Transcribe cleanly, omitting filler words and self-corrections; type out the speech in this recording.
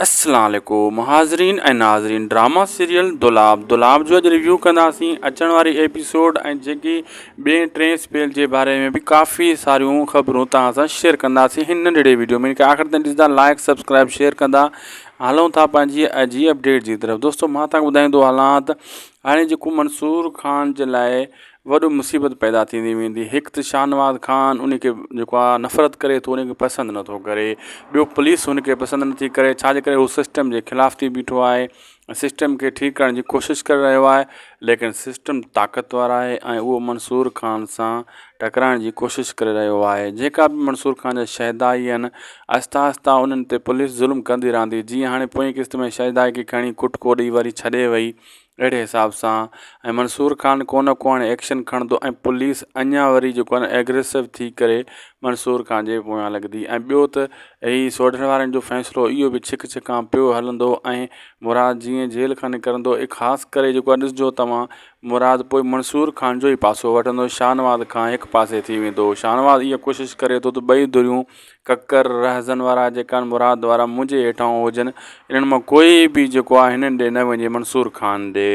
السلام عليڪم حاضرين ۽ ناظرين ڊراما سيريل دولاب دولاب جو اڄ ريويو ڪنداسين اچڻ واري ايپيسوڊ ۽ جيڪي ٻئي ٽئين اسپيل جي باري ۾ به ڪافي ساريون خبرون توهان سان شيئر ڪنداسين هن ننڍڙي ويڊيو ۾ آخر تائين ڏسندا لائڪ سبسڪرائب شيئر ڪندا هلون ٿا پنهنجي اڄ جي اپڊيٽ جي طرف دوستو مان تهان ٻڌائيندو هلان ته هاڻي جيڪو منصور خان جي لاء وڏو مصيبت پيدا ٿيندي ويندي هڪ ته شاهنواز خان ان کي جيڪو آهي نفرت ڪري ٿو ان کي پسند نٿو ڪري ٻيو پوليس هن کي پسند نٿي ڪري ڇا جي ڪري هو سسٽم جي خلاف ٿي بيٺو آهي سسٽم کي ٺيڪ ڪرڻ جي ڪوشش ڪري رهيو آهي ليڪن سسٽم طاقتور آهي ۽ اهو منصور خان سان ٽڪرائڻ جي ڪوشش ڪري رهيو آهي جيڪا به منصور خان جا شهدائي آهن آهستي آهستي انهن تي پوليس ظلم ڪندي رهندي جيئن هاڻي پوئين قسط ۾ شهدائي کي کڻي ڪٽڪو ڏئي وري ڇڏي وئي اهڙي حساب سان ۽ منصور خان ڪو نه ڪو هاڻي ايڪشن کڻندو ۽ پوليس اڃا وري جيڪو آهي نه ايگريسو ٿي ڪري منصور خان جي پويان لڳندي ۽ ٻيو ته هي سوڍن وارن جو فيصلو اهو به ڇڪ ڇڪان پيو هلندو ۽ مراد جيئن جيل کان نڪرندو ۽ خاص ڪري جيڪو آهي ڏسجو توهان مراد پوء منصور خان جو ئي پاسو وٺندو شاهنواز کان هڪ پاسي ٿي ويندو شاهنواز اها ڪوشش ڪري ٿو ته ٻئي ڌريون ڪڪر رهزن وارا جيڪا آهن مراد وارا منهنجي هيٺان هجن انهن مان ڪوئي به جيڪو آهي هنن ڏي نه وڃي منصور خان ڏي.